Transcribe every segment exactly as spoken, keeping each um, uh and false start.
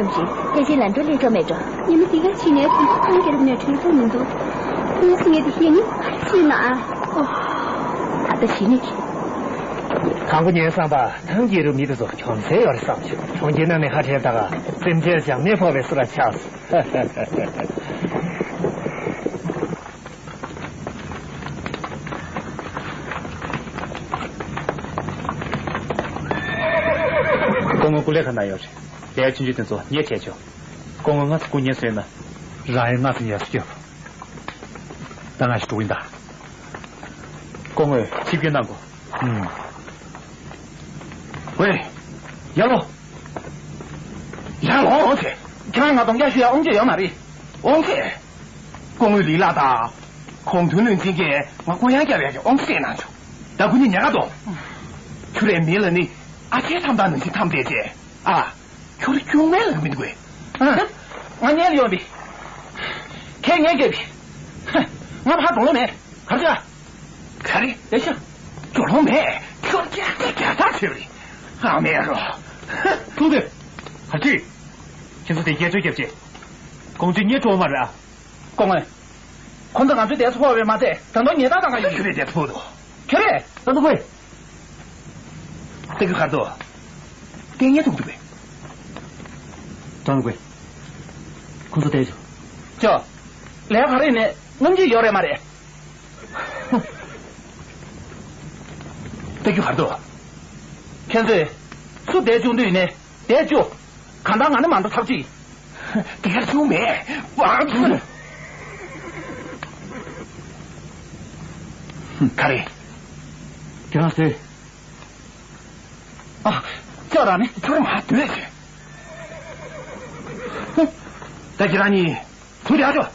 རེད། སྐད་ཆ་ལ་འགྲོ་སླེབས་འགྲོ་མེད་འགྲོ། ཉི་མ་འདི་ག་ཕྱིན་ནས་དུས་ཚོད་ཐང་རྒྱལ་རབས་ནས་གྲོལ་ཐུབ་མི་འདུག་ཁོང་ཚོ་ངས་དེ་ཤེས་ནི་ག་རེ་བྱེད་ན་ཨ། ད་ལྟ་གཞི་ནས་ཁང་པ་ཉོས་བསམ་པ་ཐང་རྒྱལ་རབས་མི་དེ་ཚོ་གྱོང་ཚད་ཡོད་རེད་བསམ་བྱུང་། གྲོང་ཁྱེར་ནང་ནས་ཁ་བྲལ་ད་ག་སེམས་ཅན་ཅང་མེད་ཕོག་པའི་སུ་ར་ཆགས། སྐུ་ངོ་སྐུ་ལས་ཁང་ན་ཡོད་རེད། ལས་ཆུང་ཆུང་དེ་ཚོ་ཉེས་བྱས་ཆོག་སྐུ་ངོ་སྔ་ས་སྐུ་ཉེས་སོན་ན། རང་ཡང་སྔ་ས་ཉེས་སུ་སྐྱོབ། ད་ང་ཞིག་འགྲོ་གི་ཡིན་ད། སྐུ་ངོས་ཆིབས་བསྐྱོད་གནང་དགོས། ཨུམ། ཝེ། ཡར་ལོངས། ཡར་ལོངས་ཟེར། ཁྱེད་རང་ང་གདོང་རྒྱག་ཞུ་ཡ་དབང་ཆ་ཡོད་མ་རེད། དབང་ཆ། སྐུ་ངོ་ལི་ལགས་དང་། ཁོང་དོན་ལུས་འཛིན་གྱིས་ང་སྐུ་ཡང་བསྐྱར་ཡག་གི་དབང་ཆ་སྤྲད་གནང་བྱུང་། ད་སྐུ་ཉིད་ཉལ་ཁ་གཏོང་། ཁྱོད་རའི་མིང་ལ་ནི་ཨ་ཅེ་ཐམ་ཐང་ནང་བཞིན་ཐམ་བསྡད་རྗེས། ཨ། ཁྱོད་ར་ཁྱུང་མེད་ལ་མི་འདུག་གས། ཨ། ང་ཉལ་ཡོང་བི། ཁྱེད་ངས་སྐྱེ་བི། ང་ཕར་འགྲོ་ལོང་མེད། གར་ཆ། ག་རེ། ཡ་ཤ། འགྲོ་ལོང་མེད། ཁྱོད་རྒྱ་རྒྱ་རྒྱ་ཐག་ཆོད་རེད། ཨ་མེད་རོ། ཐུག་དེ། ག་ཅི། ཁྱེད་ཚོ་དེ་རྒྱལ་ཆོས་རྒྱབ་ཅེས། ཀོང་ཇོ་ཉེ་གྲོགས་མ་རེད་ཨ། སྐུ་ངོ། ཁོང་ཚོ་ང་ཚོའི་དེབ་ཚོ་ཕོག་པའི་མ་ཚད་ད་དུང་ཉེས་རྡུང་གཏོང་ག་ཡོད། ཁྱོད་རེད་དེ་ཐུག་འདུག་ཁྱོད་རེད། ད་འདུག་གས། ཏེ་གི་ཁར་དུ། ཏེ་ཉེ་ཐུག་འདུག་གས། ཀྲང་ལུགས་གས། ཁོང་ཚོ་དེ་ཅོ། ཅོ། ལས་ག་རེ་ནས་རྔམ་བརྗིད་ཡོད་རེད་མ་རེད། ཏེ་གི་ཁར་དུ། ཁྱེད་ཚོས་སུ་དེ་བཅུག་འདུག་ཡིན་ནས། དེ་བཅུ། གང་ལྟར་ང་ནི་མ་འགྲོ་ཐབས་ཅི། དེ་གར་བྱུང་མེད། བང་ཚུ། ག་རེ། ཁྱེད་རང་ཟེར། ཨ། ཅག་ར་ནི་ཁྱོད་མ་སྡོད་ཅེས། ད་ཁྱེད་རང་གཉིས། ཚུར་རྒྱག་ཆོག་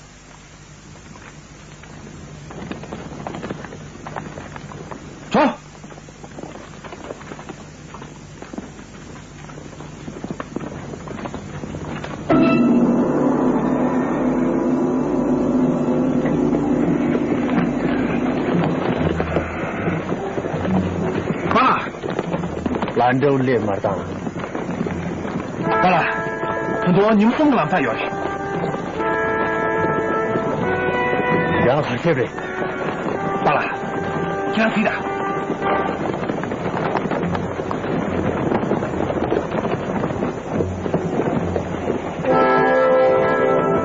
ཆོག་པཱ་ལགས། ལན་ཀྲོའུ་སླེབས་མ་བཏང་། པཱ་ལགས། ད་དུང་ཉིན་གསུམ་གྱི་ལམ་ཐག་ཡོད་རེད། ཡང་ལྷག་ཆད་རེད། པཱ་ལགས། ཁྱེད་རང་གཟིགས་དང་།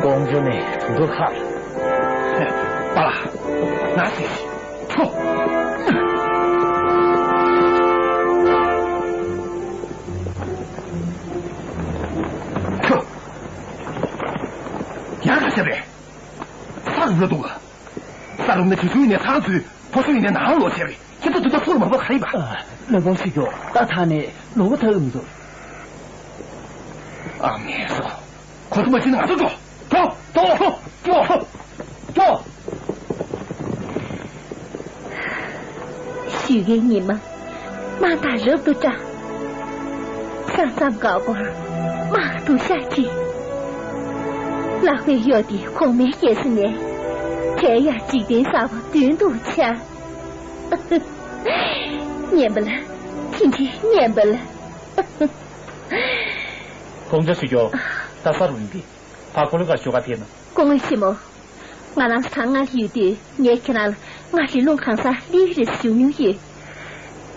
ཀོང་ཇོ་ནས་གྲོང་ཚོར་ཁག་པཱ་ལགས། ང་གཟིགས། ཁྱོ། ཁྱོ། ཡང་ག་ཚོད་རེད། ས་རུབ་ལ་འདུག་ས་རུབ་ན་ཇི་སུ་ཡིན་ནས་ཚང་ཚུད། ཕོ་སུ་ཡིན་ནས་ནང་ལོག་བྱས་རེད། ཁྱེད་ཚོ་དུས་ཚོད་ཕུར་མ་ཕོ་ག་ཡིན་པ། ཨ། བློན་པོ་ཞིག་གྱོ། ད་ཐ་ནས་ལོག་གི་ཐག་མི་འདུག་ཨ་མེད་སོ། ཁོ་ཚོ་མ་ཕྱིན་ན་ང་ཚོ་འགྲོ། འགྲོ། འགྲོ། འགྲོ། འགྲོ། ཞུས་ཀའི་ཉི་མ། དམག་དང་རབ་ཏུ་བཀྲ། ས་མཚམས་འགག་པར། དམག་ཏུ་ཤ་གཅིག་ལག་པའི་གཡོ་དེ་གོང་མའི་རྒྱལ་ས་ནས། བྲལ་ཡང་འཇིག་རྟེན་གསར་པ་མདུན་དུ་འཆར། སྙན་པ་ལ། ཁྱིམ་གྱི་སྙན་པ་ལ། ཀོང་ཇོ་ཞུ་རྒྱུ། ད་ས་རུ་ཡིན་གྱི། ཕ་ཁོ་ལོ་ག་ཞོ་ག་ཕེབས་ན། སྐུ་ངོ་ཞི་མོ། ང་རང་ཚང་ང་ཡོད་དུས་ངས་ཁྱེད་རང་ལ་ང་རི་ལུང་གང་སར་སླེབས་རེད་ཞུ་མྱོང་ཡོད།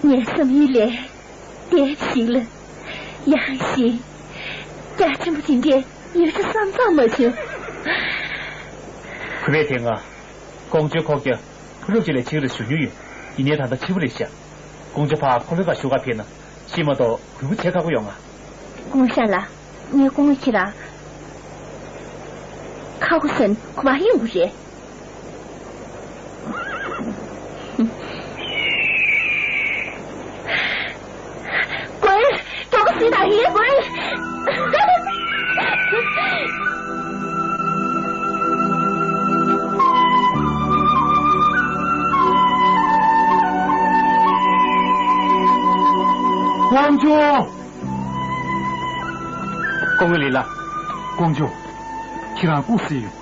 ངའི་བསམ་ཡུལ་ལས། དེབ་ཞིག་ལ། ཡང་ཞིག་རྒྱ་ཆེན་པོ་དེ་འདྲའི་ཡོད་ས་བསམ་ཚོད་མ་བྱུང་། གུས་པས་དེ་སྔ། ཀོང་ཇོའི་ཁོག་རྒྱ་ཕུ་ལུག་ཅིག་ལས་ཆེ་རེད་ཞུ་མྱོང་ཡོད། ཡིན་ནའི་ད་ལྟ་ཕྱི་པོ་རེད་ཤག་ཀོང་ཇོ་ཕ་ཁོ་ལོ་ག་ཞོ་ག་ཕེབས་ན་ཤི་མ་གཏོགས་གུས་པ་བྱེད་ཁག་པོ་ཡོང་ང་། ཀོང་ཤ་ལ། ངས་ཀོང་ཁྱེད་རང་ཁ་ཁོ་སོན་གོ་བ་ཡོང་གི་རེད། ཀོང་། ཀྱོག་སི་ད་ཡིན་ཀོང་། ཀོང་ཇོ། ཀོང་ལི་ལ། ཀོང་ཇོ། ཁྱེད་རང་སྐུ་གཟིགས་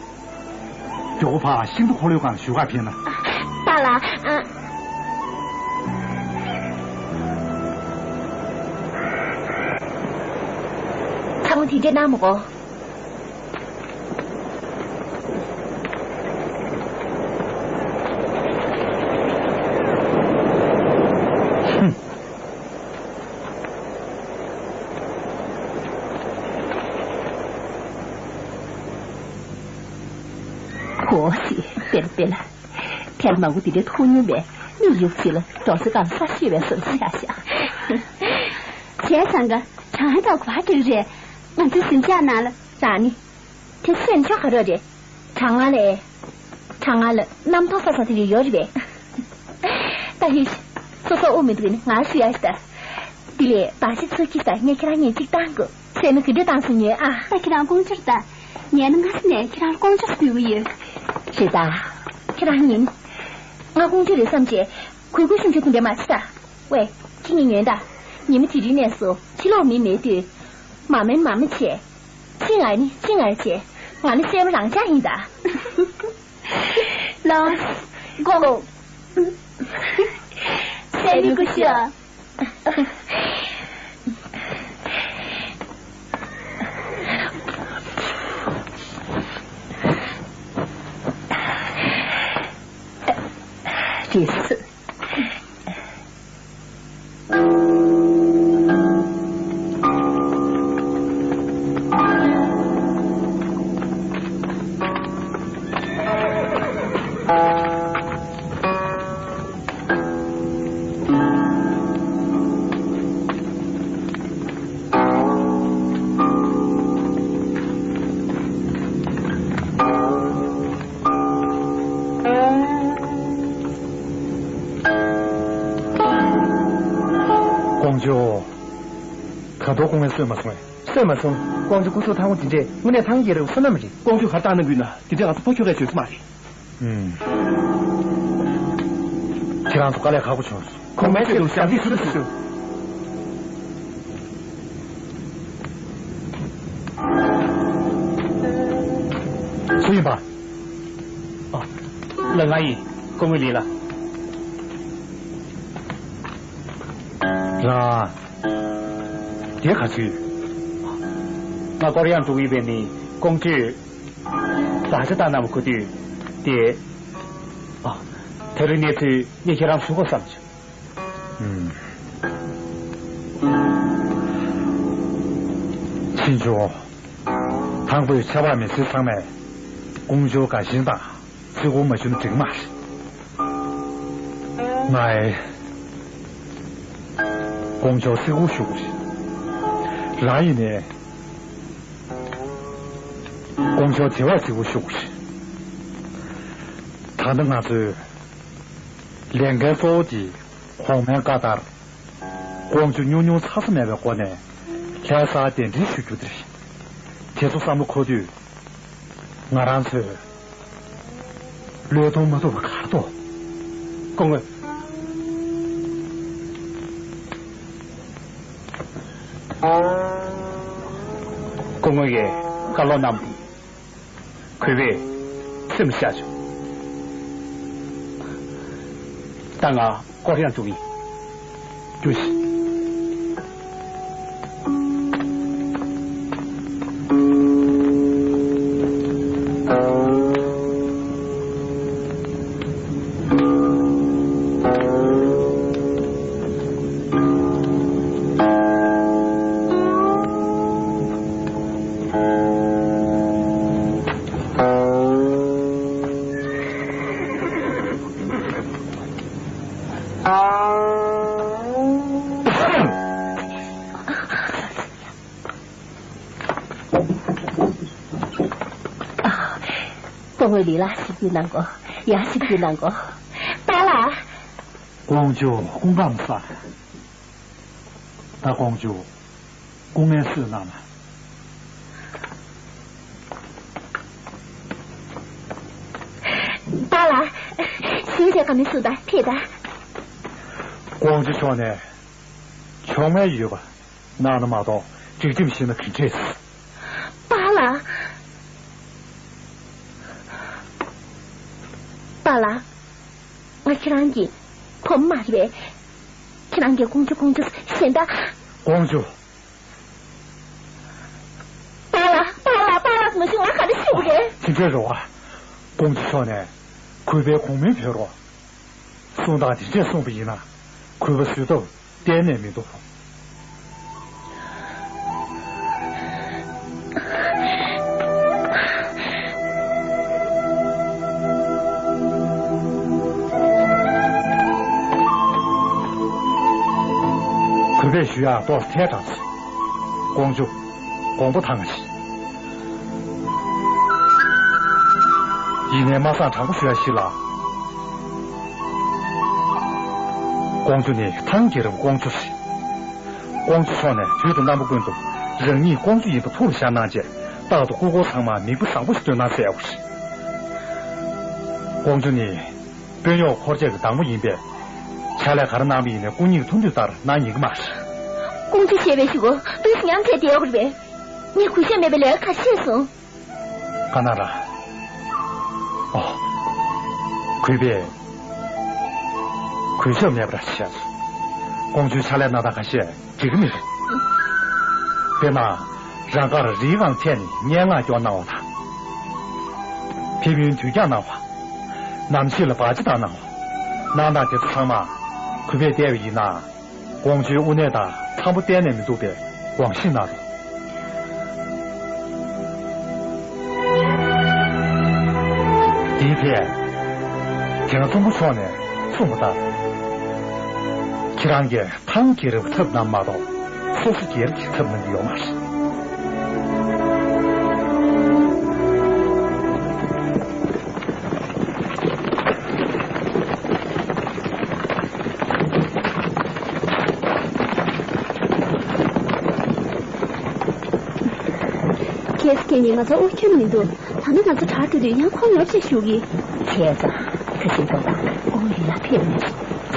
ཡོད། མགྱོགས་པོ་ཕར་ཤིན་ཏུ་འཁོར་ལོའི་སྒང་ཞུ་ག་ཕེབས་ན། པཱ་ལགས། ཨ། དེ་འདྲས་གནང་མི་དགོས། ཧོ་ཤི། དཔེར་དཔེར་ལ། ཐེལ་མང་པོ་དེ་འདྲའི་ཐུག་མྱོང་བས་མིག་ཡུག་ཅིག་ལ་འགྲོ་ས་གང་ས་ཤེས་པའི་བཟོ་ཤ་ཤ། བྱས་ཙང་ག་གྲང་ཧ་ད་གོ་བ་འགྲིག་རེད། ང་ཚོའི་ཟིན་བྱ་ནང་ལ་རང་ནི། དེ་སེམས་ཆོག་ག་རོགས་རེད། གྲང་ང་ལས། གྲང་ང་ལ་གནམ་ཐོག་ས་ས་དེ་རིགས་ཡོད་རེད་པས། ད་ཧིས། སོ་སོ་དབུ་མི་འདུག་ནི་ང་སུ་ཡ་ཞིག་ད། དེ་ལས་བ་ཞིག་སུ་ཁྱི་ད་ངས་ཁྱེད་རང་གཉིས་གཅིག་བཏང་དགོས། སེམས་ནི་གི་འདྲ་བཏང་སོང་ཉོས་ཨ། ད་ཁྱེད་རང་ཀོང་ཅོར་ད། ཉལ་ན་ང་སི་ནས་ཁྱེད་རང་ཀོང་ཅོར་སྤུས་པོ་ཡོད། རེད་ད། ཁྱེད་རང་གཉིས་ནི། ང་ཀོང་ཅོར་རེད་བསམ་བྱས། གུས་གུས་ཤུང་ཆུ་དུ་འདྲ་མ་ཆི་ད། ཝེ། ཁྱི་གཉིས་ཉོན་ད། ཉི་མ་དེ་རིང་ནས་སུ་ཕྱི་ལོགས་མི་མེད་དུས། མ་མེད་མ་མེད་བྱས། ཅི་ང་ནི་ཅི་ང་བྱས། ང་ནི་སེམས་རང་ཆགས་ཡིན་ད། ལོ། གོ། སེམས་མི་ཀུ་ཤི། རེད། ཀོང་ཇོ། ག་དོ་ཀོང་ངས་གསོས་མ་སོང་ངས། གསོས་མ་སོང་། ཀོང་ཇོ་སྐུ་གཟུགས་ཐང་པོ་དེ་འདྲས་དངོས་གནས་ཐང་ཡེ་རེ་བསོད་ནམས་རེད། ཀོང་ཇོ་ཧར་བཏང་གནང་དགོས་ན་དེ་འདྲས་ང་ཚོ་ཕོ་ཁྱོ་གས་བྱོས་ས་མ་རེད། ཨུམ། ཁྱེད་རང་ཚོ་དཀའ་ལས་ཁག་པོ་བྱུང་སོང་། ཁོང་མའི་ཆེད་དུ་ཞབས་འདེགས་ཞུ་ཐུབ་ཞུ། སུ་ཡིན་པ། ཨ། ལགས་ང་ཡིན། སྐུ་ངོ་ལི་ལགས། རང་། དེ་ག་ཚོད། ང་ཀོ་རི་ཡར་འགྲོ་གི་ཡོད་པས་ནི་ཀོང་ཇོས། བཟའ་བཅའ་བཏང་གནང་བ་གོ་དུས་དེ། ཨ། དེ་རིང་གནས་ཚུལ་ངས་ཁྱེད་རང་ཞུ་དགོས་བསམ་བྱུང་། ཨུམ། ཕྱིན་ཆོག་དང་པོའི་ཆབ་འབངས་མི་སེར་ཚང་མས་ཀོང་ཇོ་དགའ་ཞེན་དང་བརྩི་བཀུར་མ་ཞུ་ན་འགྲིག་མ་རེད། ང་ཡི་ཀོང་ཇོ་བརྩི་བཀུར་ཞུ་དགོས་རེད། རང་ཡིན་ནའི་ཀོང་ཇོ་དེ་བས་བརྩི་བཀུར་ཞུ་དགོས་རེད། ད་ལྟ་ང་ཚོའི་ལས་འགན་གཙོ་བོ་དེ། གོང་མའི་བཀའ་ལྟར། ཀོང་ཇོ་ཉུང་ཉུང་ཚ་ཚ་མེད་པའི་སྒོ་ནས་ལྷ་སར་གདན་འདྲེན་ཞུ་རྒྱུ་དེ་རེད། དེ་ཚོ་བསམ་བློ་འཁོར་དུས། ང་རང་ཚོས་བློས་གཏོང་མ་ཐུབ་པ་ག་རེ་འདུག་སྐུ་ངོ། སྐུ་ངོ་ཡིས་བཀའ་སློབ་གནང་བ་དེ། གུས་པས་སེམས་བཞག་བྱུང་། ད་ང་ཀོ་རི་ཡར་འགྲོ་གི་ཡིན། རྒྱུགས་ཤིག་སྐུ་ངོ་ལི་ལགས་ཞིག་རྒྱུགས་གནང་གོ། ཡར་ཞིག་རྒྱུགས་གནང་གོ། པཱ་ལགས། ཀོང་ཇོ་སྐུ་ཁམས་བཟང་། ད་ཀོང་ཇོ་སྐུ་ངལ་གསོས་གནང་ན། པཱ་ལགས། ཞུ་བྱས་ཀ་མི་སུ་ད་ཕེ་ད། ཀོང་ཇོ་མཆོག་ནས་ཆོག་མེད་ཡོད་པ་གནང་ན་མ་གཏོགས་སྒྲིག་ཁྲིམས་ཤིག་ན་གི་འདྲེས། པཱ་ལགས། པཱ་ལགས། ང་ཁྱེད་རང་གི་བུ་མོ་མ་རེད་པས། ཁྱེད་རང་གིས་ཀོང་ཇོ་ཀོང་ཇོ་ཞེ་འདྲ། ཀོང་ཇོ། འདྲའི་རེ་བ། ཀོང་ཇོ་མཆོག་ནས་གུས་པའི་གུང་སྨན་ཕུལ་རོགས། གསུང་སྟངས་འདི་འདྲས་གསུངས་པ་ཡིན་ན་གུས་པ་བཟོད་ཐབས་གཏན་ནས་མི་འདུག་གུས་པས་ཞུ་ཡག་ཏོག་ཙམ་ཐལ་དྲགས་སོང་། ཀོང་ཇོ། དགོངས་པ་དྭངས་ཤིག་ཡིན་ནའི་མ་གསང་དྲང་པོ་ཞུ་ཡ་ཞིག་ལ། ཀོང་ཇོ་ནི་ཐང་རྒྱལ་རབས་ཀོང་ཇོ་རེད། ཀོང་ཇོ་མཆོག་ནས་དུས་དང་རྣམ་པ་ཀུན་ཏུ་རང་ཉིད་ཀོང་ཇོ་ཡིན་པ་ཐུགས་ལ་ཤར་གནང་རྗེས། རྟག་ཏུ་སྐུ་འཁོར་ཚང་མར་མིག་དཔེ་བཟང་པོ་ཞིག་སྟོན་གནང་གསལ་བ་རེད། ཀོང་ཇོ་ནི་དཔོན་གཡོག་འཁོར་བཅས་ཀྱི་བདག་མོ་ཡིན་པས། ཕྱག་ལས་ག་རེ་གནང་བ་ཡིན་ནའི་སྐུ་ཉིད་ཐུགས་འདོད་ལྟར་གནང་ཉན་གྱི་མ་རེད། ཀོང་ཇོས་བཤད་པའི་གཞུག་གུ་ཏོག་ཙམ་ཉམས་བསྡད་བསྡད་ཡོད་རེད་པས། ངས་གུས་ཞབས་མེད་པའི་ལས་ཀ་ག་རེ་བྱས་སོང་། ག་ན་ར། ཨོ། གུས་པས་གུས་ཞབས་མེད་པ་འདྲ་བྱས་སོང་། ཀོང་ཇོའི་ཕྱག་ལས་གནང་སྟངས་ཁ་ཤས་འགྲིག་གི་མི་འདུག་དཔེར་ན། རང་དགར་རིའི་སྒང་ཐད་ནས་སྙན་ངག་སྐྱོར་གནང་བ་དང་། ཕེབས་ཡུན་དུས་འགྱངས་གནང་བ། གནམ་གཤིས་ལ་བར་ཆད་བཏང་གནང་བ། གནང་སྟངས་དེ་ཚོ་ཚང་མ་གུས་པས་བལྟས་པ་ཡིན་ན། ཀོང་ཇོའི་དབུ་གནས་དང་འཚམ་པོ་གཏན་ནས་མི་འདུག་པའི་དགོངས་གཞི་གནང་རོགས། དེའི་ཐད། དེ་སྔ་ཙོང་ཁ་མཆོག་ནས་གསུངས་པ་ལྟར། ཁྱེད་རང་གིས་ཐང་རྒྱལ་རབས་འཁྲབ་གནང་མ་གཏོགས། སོ་སོ་སྒེར་གྱི་འཁྲབ་གནང་གི་ཡོད་མ་རེད། ཁྱེད་ཀྱིས་ནི་ང་ཚོ་དབུ་ཁྱོན་མི་འདུག་ད་ནི་ང་ཚོ་གྲྭར་འགྲོ་དུས་ཡང་ཁོང་ཡོད་ཅེས་ཞུ་གི། བྱས་ཙང་ཁ་ཤས་ཀྱང་ད་ཨོ་ཡུལ་ལ་ཕེབས་ནས་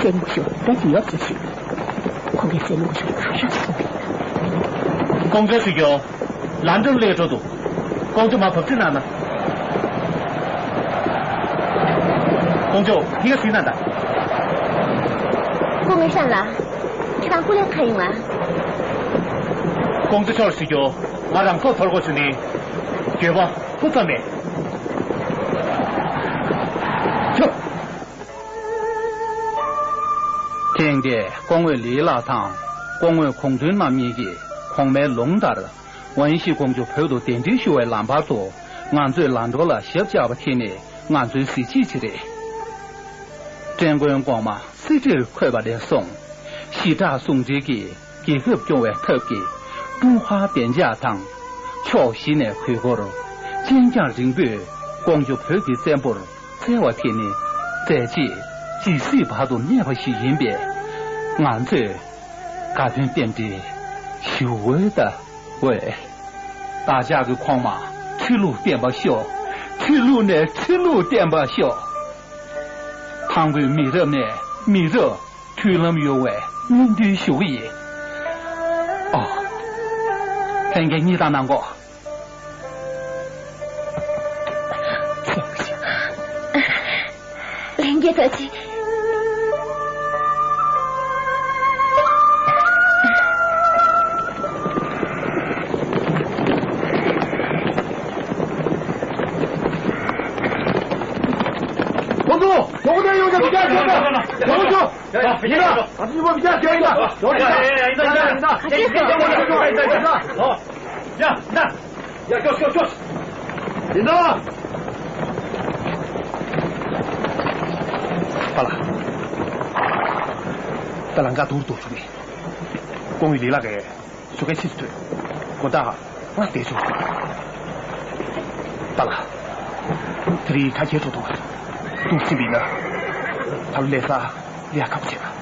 སེམས་ཁུ་ཤོར་ད་ཅི་ཡོད་ཅེས་ཞུ། ཁོང་གིས་སེམས་ཁུ་ཤོར་ག་རེ་གསུངས་པས། ཀོང་ཇོ་ཞུ་རྒྱུ། ལན་ཀྲུང་ལས་འགྲོ་འདུག་ཀོང་ཇོ་མ་བབས་ཚིག་གནང་ན། ཀོང་ཇོ་ཧི་ག་ཟིན་ན་ད། ཀོང་ངེ་ཤང་ལ། ཁྱེད་རང་སྐུ་ལས་ཁ་ཡོང་ང་། ཀོང་ཇོ་ཤོར་ཞུ་རྒྱུ། ང་རང་ཚོགས་ཐོར་གོ་ཞུ་ནི། འགྱོད་པ་ཕུ་ཚ་མེད། ཁྱོད། ཐེངས་འདིར་སྐུ་ངོ་ལི་ལགས་དང་སྐུ་ངོ་གུང་ཐུན་རྣམ་གཉིས་ཀྱིས་གོང་མའི་ལུང་ལྟར། ཝན་ཤི་ཀོང་ཇོ་བོད་དུ་གདན་འདྲེན་ཞུ་བའི་ལམ་བར་དུ་ང་ཚོས་ལན་ཀྲུང་ལ་ཞབས་བཅགས་པ་དེ་ནི་ང་ཚོའི་གཟི་བརྗིད་ཅིག་རེད། ཀྲན་ཀོན་གོང་མ་གསེར་ཁྲིར་འཁོད་པ་ནས་བཟུང་། ཞི་དྲག་ཟུང་འབྲེལ་གྱིས་རྒྱལ་ཁབ་སྐྱོང་བའི་ཐབས་ཀྱིས་ཀྲུང་ཧྭ་བདེ་འཇགས་དང་། ཕྱོགས་བཞི་ནས་གུས་བཀུར། གཅེས་འགྱངས་རིང་པོས་ཀོང་ཇོ་བོད་ཀྱི་བཙན་པོར་བསྩལ་བ་དེ་ནི་མཛད་རྗེས་ཇི་སྲིད་བར་དུ་གནས་པ་ཞིག་ཡིན་པས། ང་ཚོས་དགའ་སྟོན་རྟེན་འབྲེལ་ཞུ་འོས་ད་འོས། བདག་ཅག་གི་གོང་མ་ཁྲི་ལུགས་བརྟན་པར་ཤོག་ཁྲི་ལུགས་ནས་ཁྲི་ལུགས་བརྟན་པར་ཤོག་ཐང་གོས་མི་རབས་ནས་མི་རབས་མཐུན་ལམ་ཡོང་བའི་སྨོན་འདུན་ཞུ་གི་ཡིན། ཨོ། ལྷན་རྒྱས་གཉིས་དང་གནང་གོ། ལྷན་རྒྱས་ད་ཅི། ཁོང་ཚོ་ལོག་སྟེ་ཡོང་ཅིག་མི་རྒྱག་ཁྱོད་ད་ལོག་ཤོག་ཡིན་ན། ང་ཚོ་མི་རྒྱག་ཁྱོད་ཡིན་ན། ཡ་ཡ་ཡ་ཡ། ཡིན་ན། ཡ་ཤོག་ཤོག་ཤོག་ཡིན་ན། པཱ་ལགས། ད་ལམ་ཁ་སྡུག་རུ་འགྲོ་བྱུང་ནས། ཀོང་ཡུ་ལི་ལགས་ཀྱིས་ཞོགས་ཀས་ཕྱིས་སུ་ཐོན། དགོང་དག་ང་བསྡད་ཆོག་པཱ་ལགས། དེ་རིང་དྲག་ཆར་འགྲོ་འདུག་འདུག་ཟིན་པ་ཡིན་ན། ད་ལོ་ལས་ས་ལས་ཁག་པོ་བྱས་ན།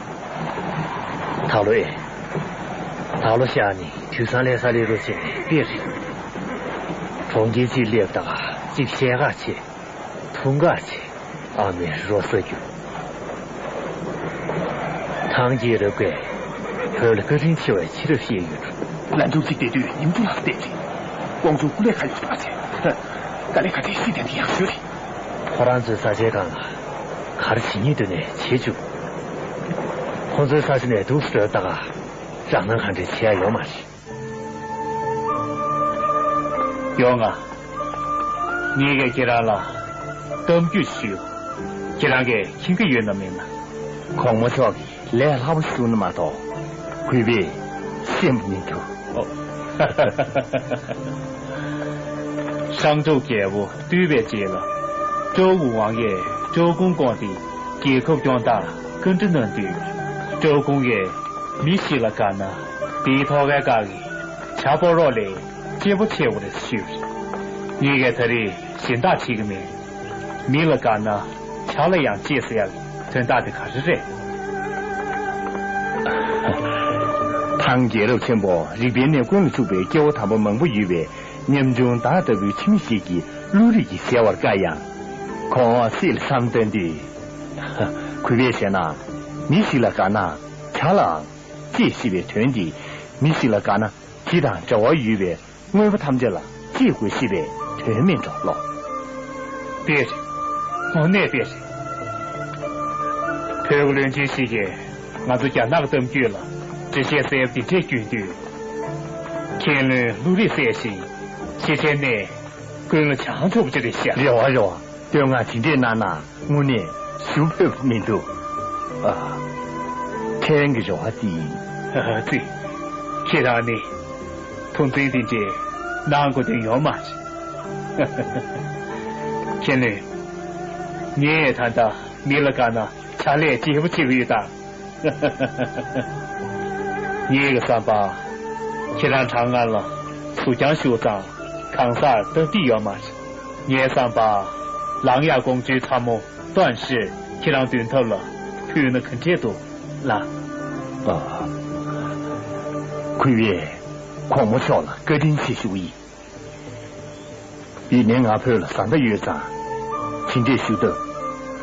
ད་ལོ་ཨེ། ད་ལོ་ཤར་ནས་དུས་སང་ལས་ས་ལས་རོགས་བྱས་ནས་དཔེ་རེད། གྲོང་ཁྱེར་གཅིག་སླེབས་དང་གཅིག་བཤད་ག་བྱས། འཐུང་ག་བྱས། ཨ་མའི་རོ་ས་རྒྱུ། ཐང་རྒྱལ་རབས་ཀྱིས་བོད་ལ་བཀའ་དྲིན་ཆེ་བའི་ཕྱི་རབས་བཤད་ཡོད། ལན་ཀྲུང་གཅིག་བསྡད་དུས་ཉིན་དྲུག་ལྷག་བསྡད་རེད། ཀོང་ཇོ་སྐུ་ལས་ཁག་ཡོད་པ་བྱས། དཀའ་ལས་ག་ཚད་ཤི་དེ་འདྲ་ཡག་ཤོས་རེད། ཁོ་རང་ཚོའི་ས་ཆའི་སྒང་ལ་ག་རེ་བྱེད་སྙིང་འདོད་ནས་བྱེད་བཅུག་ཁོང་ཚོའི་ས་ཆ་ནས་འདུག་སེ་བྲོས་ད་ག་རང་སྣང་གང་འདྲ་བྱེད་ཡ་ཡོད་མ་རེད། ཡོང་ང་། ངས་ཀྱིས་ཁྱེད་རང་ལ་གཏམ་རྒྱུད་ཞུ། ཁྱེད་རང་གིས་མཁྱེན་གྱི་ཡོད་ན་མེད་ན། གོང་མ་མཆོག་གིས་ལས་སླ་པོ་ཞིག་གསུངས་ན་མ་གཏོགས། གུས་པས་ཤེས་མི་ཐུབ། ཨོ། ཧྲང་ཀྲོའུ་རྒྱལ་པོ་བཏུལ་བའི་རྗེས་ལ། ཀྲོའུ་ཝུའུ་ཝང་ཡས་ཀྲོའུ་ཀུང་བསྐོངས་ཏེ་རྒྱལ་ཁབ་སྐྱོང་སྟངས་བཀའ་འདྲི་གནང་དུས། ཀྲོའུ་ཀུང་ཡས་མི་ཞིག་ལ་དགའ་ན་དེའི་ཐོག་ཁའི་སྒང་གི་བྱ་ཕོ་རོག་ལས་གཅེས་པོ་ཆེ་བ་རེད་ཞུས། ངས་ཀྱིས་ད་རེས་གཞན་དག་བྱེད་ཀྱི་མེད། མི་ལ་དགའ་ན་བྱ་ལ་ཡང་གཅེས་ཟེར་ཡག་དོན་དག་དེ་ག་རེ་རེད། ཐང་རྒྱལ་རབས་ཆེན་པོ་རིག་པའི་གནས་ཀུན་ལ་ཕྱུག་པའི་སྐྱེ་བོ་དམ་པ་མང་པོ་ཡོད་པའི་ཉམ་ཆུང་བདག་ལྟ་བུའི་ཁྱིམ་མི་ཞིག་གི་བློ་རིག་གི་ཞལ་བར་དཀའ་ཡང་། གོང་འོག་སྲིད་ལ་བསམ་བཏང་དུས། གུས་པས་བཤད་ན། མི་ཞིག་ལ་དགའ་ན་བྱ་ལའང་གཅེས་ཞེས་པའི་དོན་འདི། མི་ཞིག་ལ་དགའ་ན་དེ་དང་འབྲེལ་བ་ཡོད་པའི་དངོས་པོ་ཐམས་ཅད་ལ་གཅེས་དགོས་ཞེས་པའི་དོན་མིན་འགྲོ་ལོ། དཔེ་རེད། དངོས་གནས་དཔེ་རེད། བོད་ཀྱི་བློན་ཆེན་ཞིག་གིས་ང་ཚོ་རྒྱ་ནག་གི་གཏམ་རྒྱུད་ལ་འགྲེལ་བཤད་གསལ་པོ་འདི་འདྲས་བསྐྱོན་དུས། མཁན་བློན་བློ་རིག་གསལ་ཞིང་། ཤེས་བྱའི་གནས་ཀུན་ལ་བྱང་ཆུབ་ཀྱི་རེད་ཤག་རེ་བ་རེ་བ། བསྟོད་བསྔགས་དེ་འདྲས་གནང་ན་དངོས་གནས་ཞུ་ཕོད་པ་མི་འདུག་ཨ། ཕྲན་གྱི་རེ་བ་དེ་ཡིན། ཨ་ཙི། ཁྱེད་རང་ནི་ཐུགས་འཛེམ་དེ་འདྲས་གནང་དགོས་དོན་ཡོད་མ་རེད། མཁན་བློན། ངས་ད་ལྟ་མི་ལ་དགའ་ན་བྱ་ལས་གཅེས་པོ་བྱེད་ཀྱི་ཡོད་ད། ངའི་བསམ་པར། ཁྱེད་རང་གྲང་ངར་ལ་ཟུག་རྐྱང་ཞུགས་ཙང་གང་སར་སྟབས་བདེ་ཡོད་མ་རེད། ངའི་བསམ་པར། ལང་ཡ་ཀོང་ཇོའི་ཚ་མོ་ཏོན་ཧྲི་ཁྱེད་རང་འདོན་ཐབས་ལ་ཕུལ་ན་ག་འདྲས་འདུག་ལགས། ཨ། གུས་པས་གོང་མ་མཆོག་ལ་བཀའ་དྲིན་ཆེ་ཞུ་གི་ཡིན། ཡིན་ནའི་ང་བོད་ལ་བཟའ་ཟླ་ཡོད་ཙང་། དེ་འདྲས་ཞུ་ཐབས་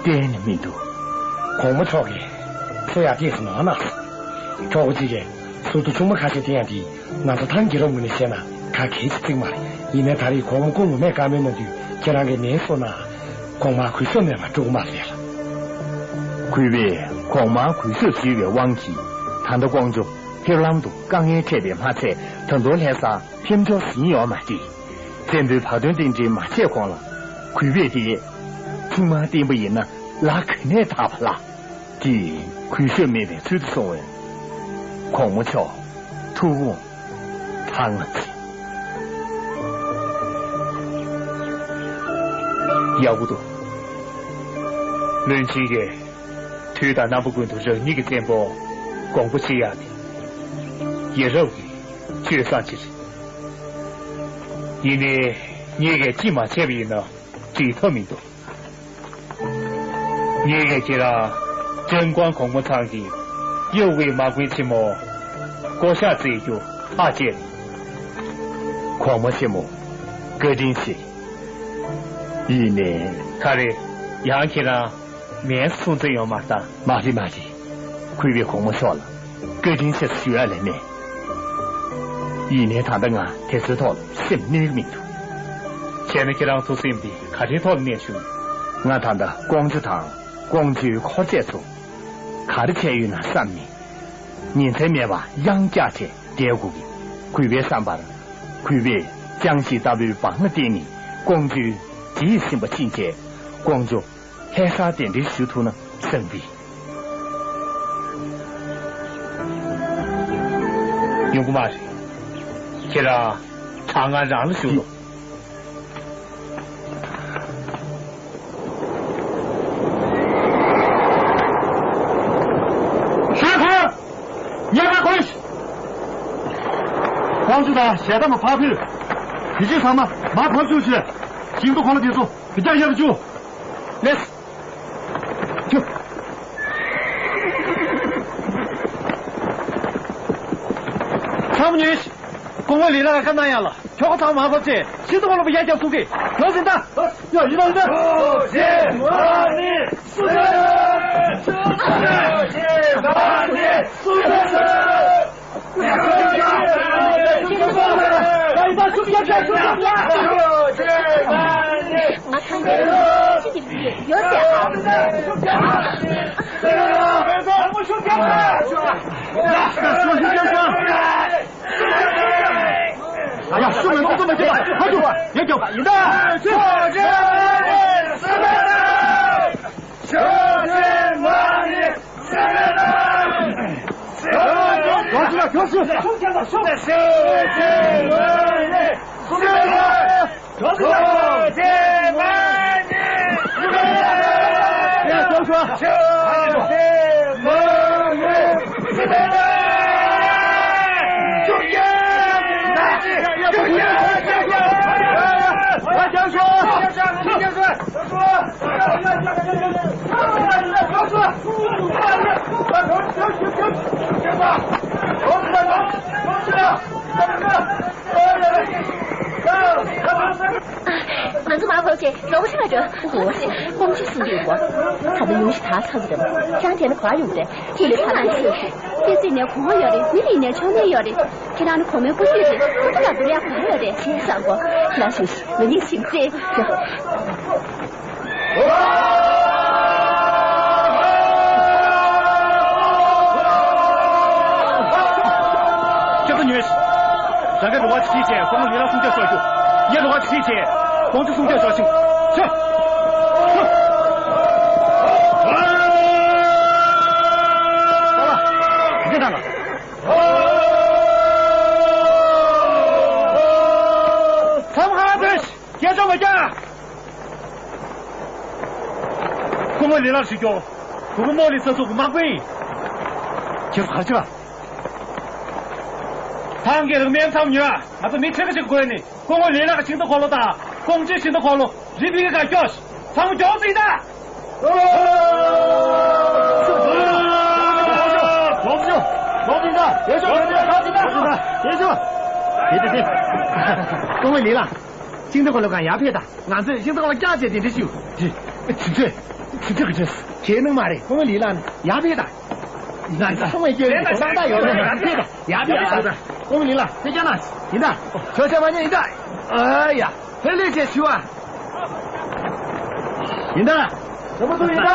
གཏན་ནས་མི་འདུག་གོང་མ་མཆོག་གིས་ཚེ་ཡག་ཏོག་ཙམ་ནོར་གནང་སོང་། གྲོགས་པོ་གཅིག་གིས་ཟུར་དུ་ཆུང་མ་ཁ་ཤས་བསྟེན་ཡག་འདི་ང་ཚོ་ཐང་རྒྱལ་རབས་ངོས་ནས་བཤད་ན་ག་གལ་ཆེ་ཙིག་མ་རེད། ཡིན་ནའི་ད་རེས་གོང་མ་སྐུ་ངོ་མས་བཀའ་མོལ་གནང་དུས་ཁྱེད་རང་གིས་ནན་གསུངས་ན་གོང་མར་གུས་ཞབས་མེད་པར་འགྲོ་གི་མ་རེད་ལ། གུས་པས་གོང་མར་གུས་ཞབས་ཞུས་པའི་དབང་གིས་ད་ལྟ་ཀོང་ཇོ་ཕེབས་ལམ་དུ་དཀའ་ངལ་འཕྲད་པས་མ་ཚད། ད་དུང་ལྷ་ས་ཕེབས་འབྱོར་ཟིན་ཡོད་མ་རེད། བཙན་པོའི་བག་སྟོན་རྟེན་འབྲེལ་མ་བྱས་གོང་ལ་གུས་པས་དེ་ཆུང་མ་བསྟེན་པ་ཡིན་ན་ལ་ག་ནས་དག་པ་ལ། དེ་གུས་ཞབས་མེད་པའི་ཚུལ་དུ་སོང་བས། གོང་མ་མཆོག་ཐུགས་དགོངས་དྭངས་པ་བྱེད། ཡག་པོ་འདུག་བློན་ཆེན་གྱིས་དུས་དང་རྣམ་པ་ཀུན་ཏུ་རང་ཉིད་ཀྱི་བཙན་པོ་དགོངས་པ་བཞེས་ཡག་དེ་ཡ་རབས་ཀྱི་སྤྱོད་བཟང་ཅིག་རེད། ཡིན་ནའི་ངེད་ཀྱིས་ཅི་མ་བྱས་པ་ཡིན་ན་འགྲིག་ཐབས་མི་འདུག་ངེད་ཀྱིས་ཁྱེད་རང་ཀྲེན་ཀོང་གོང་མ་ཚང་གི་གཡོག་པའི་དམག་དཔོན་ཆེན་མོ་བསྐོ་གཞག་བྱེད་རྒྱུ་ཐག་བཅད། གོང་མ་ཆེན་མོ། བཀའ་དྲིན་ཆེ། ཡིན་ནའི། ག་རེ། ཡང་ཁྱེད་རང་མེད་གསུང་རྩིས་ཡོད་མ་རེད་ད། མ་རེད་མ་རེད། གུས་པས་གོང་མ་མཆོག་ལ་བཀའ་དྲིན་ཆེ་ཞུ་ཡག་ལས་མེད། ཡིན་ནའི་ད་ལྟ་ང་དེ་ཚོའི་ཐོག་ལ་སེམས་གནས་ཀྱི་མི་འདུག་བྱས་ན་ཁྱེད་རང་ཚོ་སེམས་དེ་ག་རེའི་ཐོག་ལ་གནས་བཞུགས་ཡོད། ང་ད་ལྟ་ཀོང་ཇོ་དང་ཀོང་ཇོའི་འཁོར་ཆས་ཚོ་ག་རེ་བྱས་ཡོད་ན་བསམ་ནས། ཉིན་མཚན་མེད་པར་གཡང་བཀྱག་བྱས་བསྡད་དགོས་ཀྱི། གུས་པའི་བསམ་པར། གུས་པས་ཅང་ཞི་ལྟ་བུའི་འབངས་ལ་བརྟེན་ནས་ཀོང་ཇོའི་རྗེས་ཟིན་པ་ཕྱིན་ཆད་ཀོང་ཇོ་ལྷ་སར་གདན་འདྲེན་ཞུ་ཐུབ་ན་བཟང་པས། ཡོང་གི་མ་རེད། ཁྱེད་རང་གྲང་ངར་རང་ལ་བཞུགས་རོགས། ཤ་ཁ། ཉལ་ཁ་ཁོས། ཀོང་ཇོ་དང་ཞལ་ཏ་མ་ཕར་ཕུད། དེ་རྗེས་ཚང་མ་མར་ཕབ་བཅུག་བྱས། ཤིང་ཏོག་ཁོ་ན་དེ་ཚོ་བི་ཀྱག་ཡར་བཅུག་ལེས། ཁྱོད། ཚང་མ་ཉོན་ཞིག་ཀོང་མོ་ལི་ལ་ལ་ཁ་ན་ཡང་ལ། ཁྱོ་ག་ཚང་མ་ཕབ་ཅེས་ཤིན་ཏུ་མ་ལོ་བ་ཡ་རྒྱབ་ཚུགས་ཀྱི་གྱོད་ཟིན་ད། ཡ་ཡི་རང་ད། ཤེས་མ་ནི་སུ་ད། ཤེས་མ་ནི་སུ་ད། ཡ། ཤུགས་མི་འདུག་ཤུགས་མི་འདུག་ཧ་ཅང་ཡ། རྒྱབ་ཡིན་ད། ང་ཚོ་མར་བབས་བྱས་རོགས་པ་ཧྲ་འགྲོ། འོ་རེད། ཀོང་ཇོས་གསུང་གི་ཡོད་པ། ད་ལྟ་ཉུང་ཞིག་ཐག་ཚ་ཚ་རེད། ཁྱེད་རང་དེ་ནས་ག་པར་ཡོང་རེད། དེ་ལས་ད་ལྟ་ཤེས་ཤིག་ཁྱེད་ཚོས་ནས་གོང་འོག་ཡོད་རེད། མི་ལ་ནས་ཕྱོགས་ནས་ཡོད་རེད། ཁྱེད་རང་ནི་གོང་མའི་སྐུ་ཞབས་རེད། ཁོ་ཚོ་ལ་འདུག་ཡ་ག་རེ་ཡོད་རེད། ཤེས་བཟང་པོ། ཁྱེད་རང་ཞུ་ཞིག་ང་གཉིས་ཕྱིན་ཚེ། ཁྱེད་ཚོ་ཉོན་ཞིག་རང་གི་རུ་བ་ཁྲིད་བྱས་ཁོང་ལི་ལ་སྲུང་སྐྱོབ་ཤོག་ཞུ། ངས་རུ་བ་ཁྲིད་བྱས་ཁོང་ཚོ་སྲུང་སྐྱོབ་ཤོག་ཞུ། ཤོག་ཤོག་ཨ་ལ། འདི་དང་། མཚམས་ཧ་འདོད། སྐད་ཆ་མ་རྒྱག་སྐུ་ངོ་ལི་ལགས་ཞུ་སྐྱོ། ཁོ་ཁོ་རྨོ་ལི་ས་ཚུགས་དམག་དཔོན་ཡིན། ཁྱེད་ཚོ་ག་རེ་བྱེད་པ། ཐང་གི་རིང་མིན་མཚམས་ཉོ་ང་ཚོ་མི་ཁྲི་ཁ་ཅིག་དགོས་ནི། སྐུ་ངོ་ལི་ལགས་ཤིང་ཏོག་འཁོར་ལོ་དང་ཀོང་ཇོའི་ཤིང་ཏོག་འཁོར་ལོ་རི་ཕི་གི་ཁ་སྐྱོ། ཚང་མ་མགྱོགས་ཙིག་ད། སྐུ་ངོ་ལི་ལགས། ཤིང་ཏོག་འཁོར་ལོ་གང་ཡར་ཕེབས་དང་། ང་ཚོས་ཤིང་ཏོག་འཁོར་ལོ་བཀྱག་བྱས་དེ་འདྲ་ཞུ། དེ་དེ་ཚོས་དེ་ཚོས་ག་ཚོད། ཁྱེད་ནང་མ་རེད། སྐུ་ངོ་ལི་ལགས་ནི་ཡར་ཕེབས་དང་། ང་ཚོ་ཚང་མས་སྐྱོན་མི་འདུག་ད་ཡོད་རེད། ཡར་ཕེབས་དང་། ཡར་ཕེབས་དང་། སྐུ་ངོ་ལི་ལགས་ཕེབས་རྒྱ་ན། ཡིན་ད། ཆོས་ཆོས་མ་ཉན་ཡིན་ད། ཨ་ཡ། ལྷོད་ལྷོད་བྱས་ཞུ་ཨ། ཡིན་ད། དྲང་པོ་འདུག་ཡིན་ད།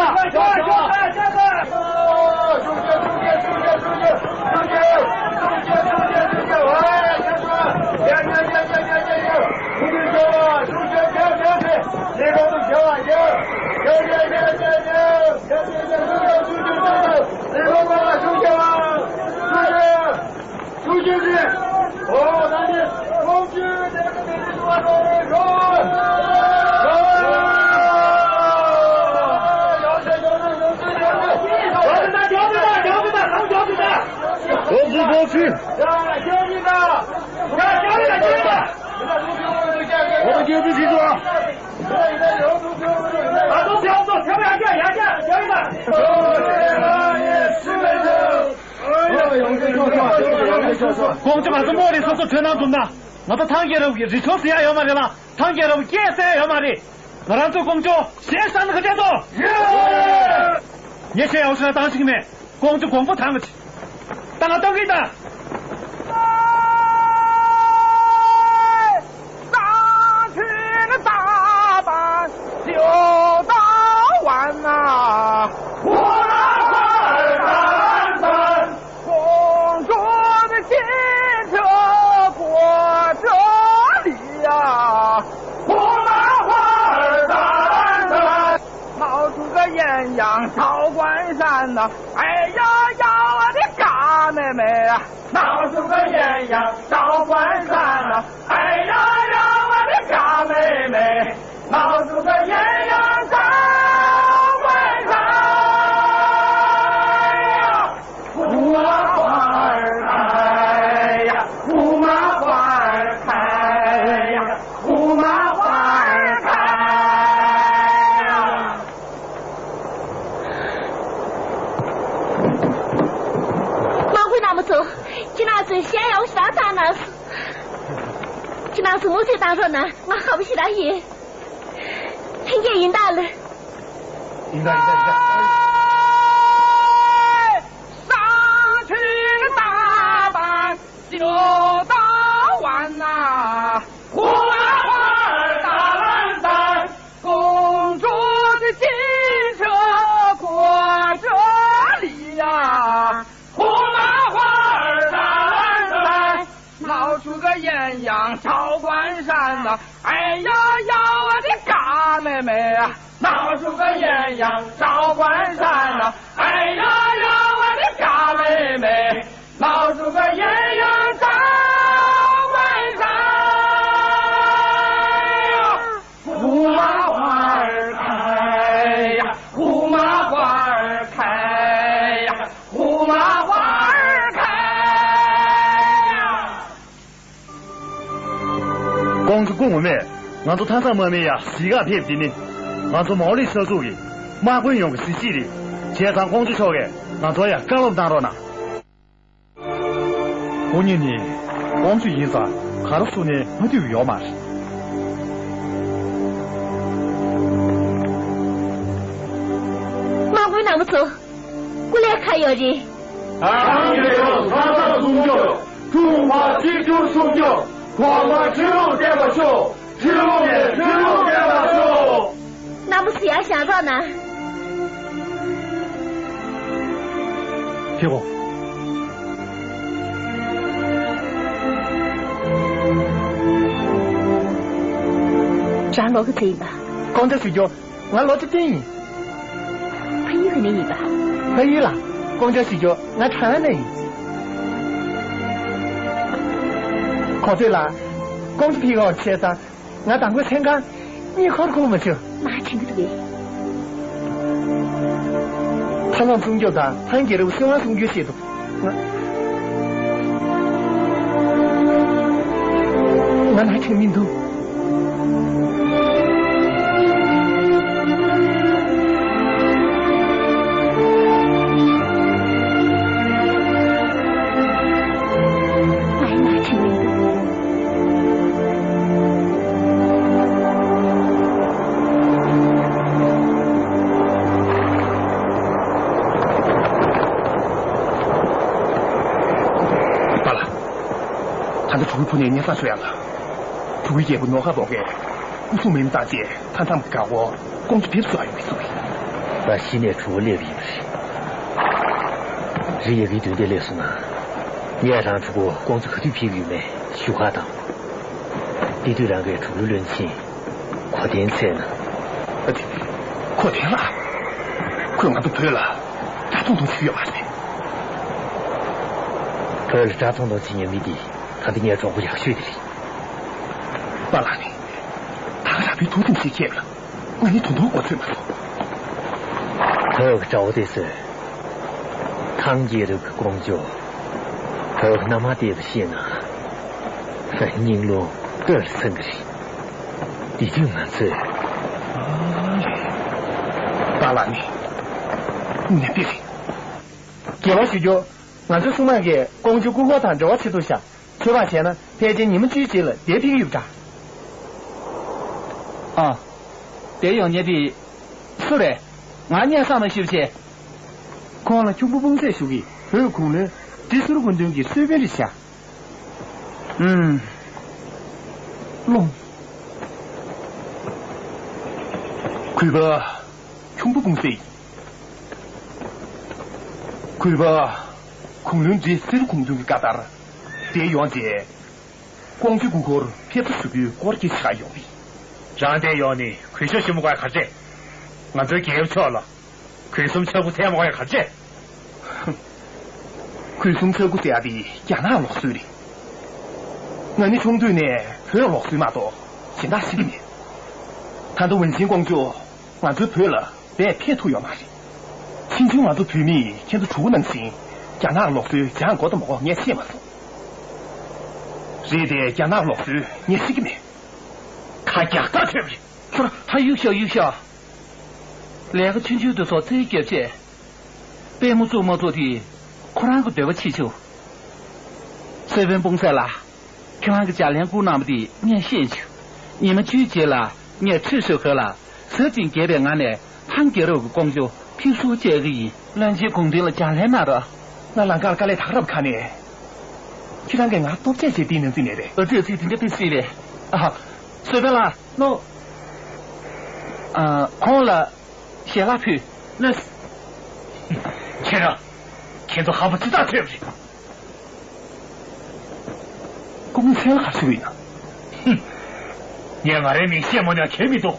ཐུགས་རྗེ་ཆེ། འོ་ད་ནི་ཀོང་ཇོའི་གདན་ས་དེ་ནས་བྱུང་བ་རེད། རོ། རོ། ཡོང་ཟེར་ཡོང་ཟེར་ཡོང་ཟེར་ཡོང་ཟེར། ཡོང་ཟེར་ད་ཡོང་ཟེར་ད་ཡོང་ཟེར་ད་ཡོང་ཟེར་ད། ཡོང་ཟེར་ཡོང་ཟེར། ཡ་ཡ་ཡོང་ཟེར་ད། ཡ་ཡོང་ཟེར་ད་ཡོང་ཟེར་ད། འོ་ད་ཡོང་ཟེར་ཞིག་འགྲོ། ད་དུང་ཡོང་ཟེར་ཡོང་ཟེར་ཡོང་ཟེར། ཡ་ཡ་ཡ་ཡ་ཡ་ཡ། ཡོང་ཟེར་ད། ཀོང་ཇོ་ང་ཚོ་རྨོ་ལི་སོ་སོ་བྲོས་གནང་ཐུབ་ན། ང་ཚོ་ཐང་རྒྱལ་རབས་ཀྱི་རི་ཆུ་ཟེར་ཡ་ཡོད་མ་རེད་ལ། ཐང་རྒྱལ་རབས་སྐད་ཟེར་ཡ་ཡོད་མ་རེད། ང་རང་ཚོའི་ཀོང་ཇོ་ཞེ་ས་ནི་ག་འདྲས་དོ། ངས་བཤད་ཡག་ཞིག་ལ་བཏང་ཤེས་ཀྱི་མེད། ཀོང་ཇོ་དགོངས་པ་དྭངས་གི། ད་ང་གཏོང་གི་ད། དམག་དཔོན་རྣམ་པ་ཚོ། ཁྱེད་རང་ཚོས་གཞས་ཡག་པོ་ཞིག་བཏང་གནང་སོང་། ཁྱེད་རང་ཚོ་མུ་མཐུད་བཏང་རོགས་གནང་། ང་ཧ་པོ་ཞེ་དྲག་ཡིན། ལྷན་རྒྱས་ཡིན་ད་ལ། ཡིན་ད་ཡིན་ད་ཡིན་ད། 赵关山呐，哎呀呀，我的嘎妹妹呀，闹出个鸳鸯赵关山呐，哎呀呀，我的嘎妹妹，闹出个鸳鸯赵关山呀。胡麻花儿开呀，胡麻花儿开呀，胡麻花儿开呀。 ཀོང་ཇོ་སྐུ་ངོ་མས་ང་ཚོ་མཐའ་མཚམས་དམག་མི་ཡར་གཟིགས་གར་ཕེབས་འདི་ནི་ང་ཚོ་མའོ་ལི་ས་ཚུགས་ཀྱི་དམག་དཔོན་ཡོངས་ཀྱི་གཟི་བརྗིད་རེད། བྱས་ཙང་ཀོང་ཇོ་མཆོག་གིས་ང་ཚོར་ཡང་བཀའ་སློབ་གནང་རོགས་གནང་། ཁོ་གཉིས་ནི་ཀོང་ཇོ་ཡིན་ཙང་ག་རེ་ཟེར་ནའང་མ་འཐུས་ཡོད་མ་རེད། དམག་དཔོན་རྣམ་པ་ཚོ། སྐུ་ལས་ཁག་ཡོད་རེད། ཐང་རྒྱལ་རབས་མཐའ་མཚམས་སྲུང་སྐྱོབ། ཀྲུང་ཧྭ་གཅིག་གྱུར་སྲུང་སྐྱོབ། གོང་མ་ཁྲི་ལོར་བརྟན་པར་ཤོག་ཁྲི་ལོ་ནས་ཁྲི་ལོར་བརྟན་པར་ཤོག་རྣམ་པ་ཚོ་ཡར་བཞེངས་རོགས་གནང་། ཕེབས་ཨོ། རང་ལོ་ག་ཚོད་ཡིན་པ། ཀོང་ཇོ་ཞུ་རྒྱུ། ང་ལོ་བཅུ་བདུན་ཡིན། ཕ་ཡུལ་ག་ནས་ཡིན་པ། ཕ་ཡུལ་ལ། ཀོང་ཇོ་ཞུ་རྒྱུ། ང་ཁྲང་ཨན་ནས་ཡིན། གོ་ཐོས་ལ། ཀོང་ཇོ་ཕེབས་ཡོང་བྱས་ཙང་། ང་དང་པོ་མཚན་གང་། གཉིད་ཁུག་མ་བྱུང་། མ་དྲན་གྱི་འདུག་གས། ཐང་ལྷོང་སྲུང་སྐྱོབ་དང་ཐང་རྒྱལ་རབས་སྲིད་དབང་སྲུང་སྐྱོབ་བྱེད་དུ། ང་། ང་ལ་དྲན་མི་འདུག་ང་ལ་དྲན་མི་འདུག་པཱ་ལགས། ད་ལྟ་གྲུ་གུ་ཕུ་ནས་སྙན་སེང་ཞུ་ཡག་ལ། གྲུ་གུའི་རྒྱལ་པོ་ནོར་ཁ་འབོག་མཁན་སྐུ་སྲུང་མི་མང་བཏང་རྗེས་མཐའ་མཚམས་ཀྱི་འགག་སྒོ་ཀོང་ཇོ་ཕེབས་བསུ་ཡོང་གི་འདུག་ད་གཞི་ནས་གྲུ་གུ་སླེབས་ཡིན་པ་རེད། རི་ཡི་གེའི་མདུན་དེར་སླེབས་སོང་ན། ངས་རང་གྲུ་གུ་ཀོང་ཇོ་ག་དུས་ཕེབས་ཡོད་མེད་ཞུ་ཁ་དང་། དེ་དུས་རང་གིས་གྲུ་གུའི་བློན་ཆེན་གོ་ཏན་འཚོལ་ན། ཨ་ཙི། གོ་ཏན་ལགས། ཁོས་ང་ཚོ་བོད་ལ་དགྲ་མཐོང་མཐོང་བྱུང་ཡོད་པ་རེད། བོད་ལ་དགྲ་མཐོང་མཐོང་བྱེད་མཁན་མི་དེ་ད་ལྟ་ངའི་གྲོགས་པོ་ཡག་ཤོས་དེ་རེད། པཱ་ལགས་ནི། ད་ག་རང་བའི་ཐུགས་སེམས་ཤིག་ཁྱེར་ལ། ང་ནི་དོན་དུ་མགོ་ཚོས་མ་སོང་། བོད་ཀྱི་དགྲ་བོ་དེ་ཚོས། ཐང་རྒྱལ་རབས་ཀྱི་ཀོང་ཇོ། བོད་ཀྱི་མནའ་མ་དེ་བ་ཤེས་ན། སྙིང་རླུང་སྟོད་ལ་ཚང་གི་རེད། དེ་དུས་ང་ཚོས། པཱ་ལགས་ནི། ནད་པ་རེད། དགེ་བ་ཞུ་རྒྱུ། ང་ཚོའི་སྲུང་དམག་གིས་ཀོང་ཇོ་སྐུ་འཁོར་དང་འབྲེལ་བ་བྱེད་ཐུབ་ཤག་ཚོད་དཔག་བྱས་ན་ཕལ་ཆེར་ཉི་མ་བཅུའི་རྗེས་ལ་འདིར་ཕེབས་ཀྱི་ཡོད་པ་འདྲ། ཨ། དེ་ཡོང་མཁན་དེ་སུ་རེད། ང་སྙན་སེང་མ་ཞུས་པ་བྱས། ཁོང་ལ་ཁྱུང་པོ་སྤུངས་ཚེ་ཞུ་གི། བོད་གུང་ལོན་ཏི་སུར་སྐུ་མདུན་གྱི་གསོལ་དཔོན་རེད་ཤག་ཨུམ། རླུང་། གུས་པ། ཁྱུང་པོ་སྤུངས་ཚེ། གུས་པ། གུང་ལོན་ཏི་སུར་སྐུ་མདུན་གྱི་བཀའ་ལྟར། དེ་ཡོང་རྗེས། ཀོང་ཇོ་སྐུ་འཁོར་ཕེབས་བསུ་ཞུ་རྒྱུའི་སྐོར་གྱི་ཕྱག་ཡོང་བས། རང་དེ་ཡོང་ནི་གུས་ཞབས་ཞུ་མི་དགོས་ག་རེ་བྱས། ང་ཚོའི་རྒྱལ་པོ་མཆོག་ལ་གུས་གསུམ་ཕྱག་དགུ་འཚལ་མི་དགོས་ག་རེ་བྱས། གུས་གསུམ་ཕྱག་དགུ་ཟེར་ཡག་དེ་རྒྱ་ནག་ལུགས་སྲོལ་རེད། ང་ནི་ཆུང་དུས་ནས་བོད་ལུགས་སྲོལ་མ་གཏོགས་གཞན་དག་ཤེས་ཀྱི་མེད། ད་ལྟ་ཝུན་ཅིན་ཀོང་ཇོ་ང་ཚོའི་བོད་ལ་རྦད་ཕེབས་ཐུབ་ཡོད་མ་རེད། ཕྱིས་འབྱུང་ང་ཚོ་བོད་མིས་ཁྱེད་ཚོ་གྲུ་གུ་ནང་བཞིན་རྒྱ་ནག་ལུགས་སྲོལ་སྦྱང་དགོས་དང་མ་དགོས་ངས་ཤེས་མ་སོང་། རེད་དེ་རྒྱ་ནག་ལུགས་སྲོལ་ངས་ཤེས་ཀྱི་མེད། ཁ་རྒྱག་ཐག་ཆོད་པ་རེད། ཁྱོད་རང་ཧ་གཡུག་ཤོག་གཡུག་ཤོག་ལས་ཀ་ཆུང་ཆུང་དེ་ཚོ་རྩིས་རྒྱབ་བྱས། དཔེ་མོ་བཙུགས་མ་བཙུགས་དེ་ཁོ་རང་གི་འདོད་པ་བྱེད་ཆོག་སེ་བན་སྤུངས་ཚེ་ལ། ཁྱེད་རང་གི་ལྗགས་ལན་བསྐུར་གནང་བ་དེ་ངས་ཤེས་བྱུང་། ཉི་མ་བཅུའི་རྗེས་ལ་ངས་ཁྲུས་གསོལ་གོས་ལ་ཟབ་ཅིང་རྒྱས་པའི་ངང་ནས་ཐང་རྒྱལ་རབས་ཀྱི་ཀོང་ཇོ་ཕེབས་བསུར་བཅར་གྱི་ཡིན། བློན་ཆེན་གུང་ཐང་ལ་ལྗགས་ལན་གནང་རོགས། ང་ལམ་ཁར་དཀའ་ལས་ཐག་རབ་ཁག་ནས། ཁྱེད་རང་གིས་ང་སྟོབས་ཆེ་ཞེས་བསྟན་གནང་རྩིས་མེད་པས། ཨ་ཙི་ཨ་ཙི་དེ་འདྲ་དཔེ་སྲིད་པས། ཨ། སེ་བན་ལགས། ནོ། ཨ། ཁོང་ལ་ཞལ་ལག་ཕུལ། ལགས། ཁྱེད་རང་། ཁྱེད་ཚོ་ཧམ་པ་ཅི་ལྟར་ཐོན་པ་རེད། སྐུ་ངོ་མཚན་ལ་ག་རེ་ཞུ་གི་ཡིན་ན། ངས་ང་རའི་མིང་བཤད་མ་ཉན་གལ་མི་འདུག་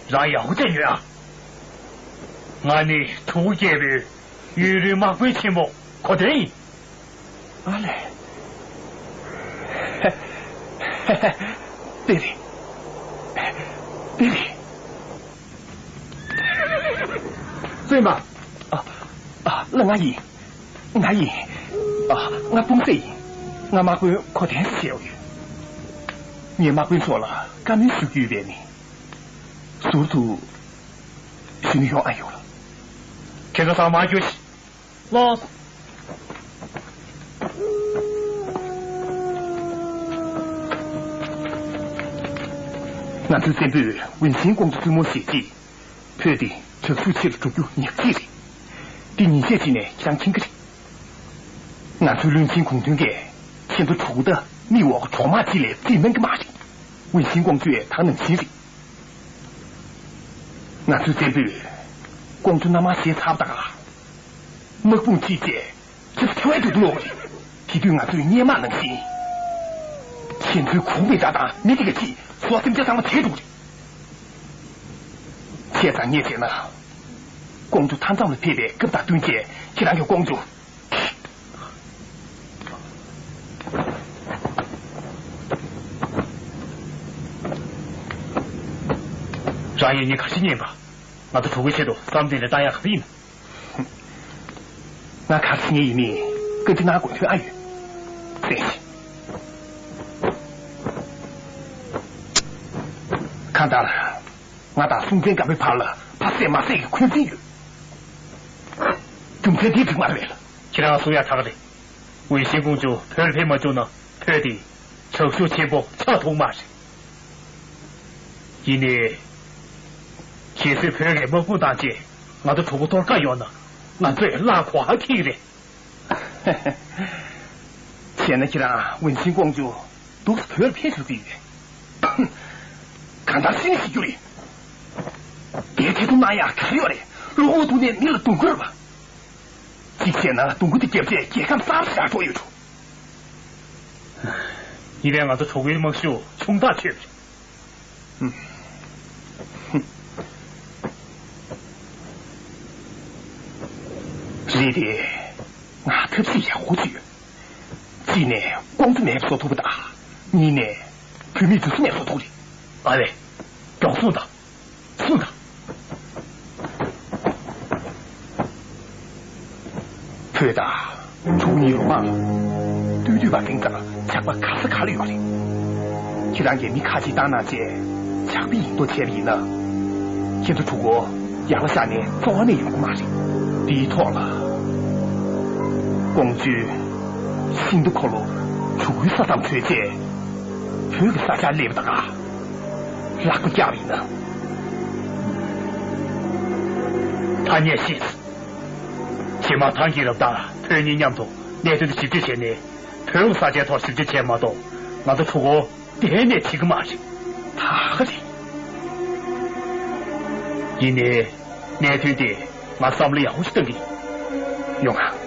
རང་ཡག་པོ་བྱས་ཉོན་ཨ། ང་ནི་གྲུ་གུ་རྒྱལ་པོའི་ཡུན་རིང་དམག་དཔོན་ཆེན་པོ་གོ་དན་ཡིན། ཨ་ལས། དེ་རེད། དེ་རེད། བཙུན་མ། ཨ། ཨ། ལ་ང་ཡིན། ང་ཡིན། ཨ། ང་སྤུན་སྲེ་ཡིན། ང་དམག་དཔོན་གོ་དན་ཟེར་བ་ཡོད། ངས་དམག་དཔོན་ཚོ་ལ་བཀའ་མོལ་ཞུ་རྒྱུ་ཡོད་པས་ནི། ཟུར་དུ་གཞོན་ནུ་ཡོང་ཨ་ཡོང་ལ། ཁྱེད་ཚོ་ཚང་མ་རྒྱུགས་ཤིག་ལོས། ང་ཚོའི་བཙན་པོས་ཝུན་ཆིན་ཀོང་ཇོ་བཙུན་མོར་བཞེས་རྗེས། བོད་དེ་དྲག་ཤུགས་ཆེ་རུ་འགྲོ་རྒྱུ་ཉག་གཅིག་རེད། འདི་ཉིན་ཤས་ཅིག་ནས་ཁྱེད་རང་མཁྱེན་གྱི་རེད། ང་ཚོའི་བློན་ཆེན་གུང་ཐུན་གྱིས་ཁྱེད་ཚོ་གྲོགས་པོ་དང་མི་འོག་གི་གྲོག་མ་ཅིག་ལས་བརྩིས་གནང་གི་མ་རེད། ཝུན་ཤིན་ཀོང་ཇོས་ད་ནང་བཞིན་རེད། ང་ཚོའི་བཙན་པོས་ཀོང་ཇོ་མནའ་མ་བཞེས་ཚར་བ་དང་། དམག་དཔུང་ཁྲིད་རྗེས་ཁྱེད་ཚོ་ཐེ་བའི་དུས་དུ་ལོག་རེད། དེ་དུས་ང་ཚོས་སྔོན་མ་ནང་བཞིན། ཁྱེད་ཚོའི་གོང་མི་དགྲ་དང་མི་དེ་ག་ཅིག་སོ་སེམས་ཅན་ཚང་མ་བྱེད་འགྲོ་གི་རེད། བྱས་ཙང་ངས་བྱས་ན། ཀོང་ཇོ་མཐའ་མཚམས་ལ་ཕེབས་པའི་སྐབས་དང་བསྟུན་བྱས་ཁྱེད་རང་གི་ཀོང་ཇོ། རང་ཡིན་ཉིན་ག་ཞིག་ཉན་པ། ང་ཚོ་གྲོགས་པོའི་ཆེད་དུ་བསམ་གཏན་ལས་བཏང་ཡག་ག་ཚོད་ཡིན། ང་གར་ཕྱིན་ངེས་ཡིན་མིན་བཀའ་འདྲི་གནང་དགོས་དོན་ཨ་ཡོད། གསན་ཞིག་གང་ལྟར། ང་དང་སྲོང་བཙན་སྒམ་པོའི་བར་ལ་ཕ་བསད་མ་བསད་ཀྱི་འཁོན་འཛིན་ཡོད། རྒྱུ་མཚན་དེ་འགྲིག་མ་རེད། ཁྱེད་རང་གསུང་ཡ་དག་རེད། ཝུན་ཤིན་ཀོང་ཇོ་བོད་ལ་ཕེབས་མ་བཅུག་ན་བོད་དེ་དྲག་ཤུགས་ཆེན་པོ་ཆགས་ཐུབ་མ་རེད། ཡིན་ནའི། གལ་སྲིད་བོད་ཀྱི་དམག་དཔུང་བཏང་རྗེས་ང་ཚོ་གྲོགས་པོ་གཏོར་ཁ་ཡོང་ན་ང་ཚོས་གླགས་གོ་ཧ་ཁེག་རེད། བྱས་ན་ཁྱེད་རང་ཝུན་ཆིན་ཀོང་ཇོ་འདུག་སེ་བོད་ལ་ཕེབས་ཐུབ་ཀྱི་ཡོད། གང་ལྟར་ཤི་ནས་ཤི་རྒྱུ་རེད། དེའི་ཐེ་ཚོམ་གནང་ཡག་ག་རེ་ཡོད་རེད། བློ་ཁོག་ཐུག་ནས་མི་ལ་རྡུང་རྒྱུ་རེད་པ། གཅིག་བྱས་ན་རྡུང་རྒྱུ་དེ་བརྒྱབ་རྗེས་རྒྱལ་ཁམས་གསར་པ་ཞིག་རག་འགྲོ་ཡོད་འགྲོ། ཡིན་ནའི་ང་ཚོ་གྲོགས་པོའི་དམག་ཤུགས་ཆུང་དྲགས་ཆེ་བ་རེད། རེད་དེ། ང་ཐབས་ཤེས་ཡག་པོ་ཅིག་ཡོད། གཅིག་ནས་ཀོང་ཇོ་མེད་པ་བཟོ་ཐུབ་པ་དང་། གཉིས་ནས་བུད་མེད་དེ་ཚོ་མེད་པ་བཟོ་ཐུབ་རེད། ཨ་ལས། མགྱོགས་གསུངས་དང་། གསུངས་དང་། བོད་དང་། ཕྲུ་གུ་གཉིས་ལོ་མང་། ལྟོས་དུས་པ་དེང་ཙང་ཇག་པ་ག་ས་ག་ལ་ཡོད་རེད། ཁྱེད་རང་གིས་མི་ཁ་ཅིག་བཏང་གནང་བྱས་ཇག་པའི་ཡིན་མདོག་བྱས་པ་ཡིན་ན། ཁྱེད་ཚོ་ཕྲུ་གུ་ཡར་ལ་བཞག་ནས་འཚོ་བ་ནས་ཡོང་གི་མ་རེད། དེའི་ཐོག་ལ། ཀོང་ཇོས་ཤིང་རྟ་འཁོར་ལོ་ཕྲུ་གུའི་ས་མཚམས་བྲོས་བྱས་བོད་ཀྱི་ས་ཆར་སླེབས་པ་དང་། ལག་པ་བཀྱགས་པ་ཡིན་ན། ཐ་སྙད་བཤད། རྗེས་མ་ཐང་གི་རབ་དང་བོད་གཉིས་མཉམ་དུ་གནད་དོན་དེ་ཞིབ་དཔྱད་བྱས་ནས་བོད་ཀྱི་ས་ཆའི་ཐོག་ཞིབ་དཔྱད་བྱས་མ་གཏོགས་ང་ཚོ་གྲོགས་པོ་གཏན་ནས་ཁྲིད་ཀྱི་མ་རེད། ད་ག་རེད། ཡིན་ནའི་གནད་དོན་དེ་ང་བསམ་བློ་ཡག་པོ་ཞིག་གཏོང་གི་ཡིན། ཡོང་ང་།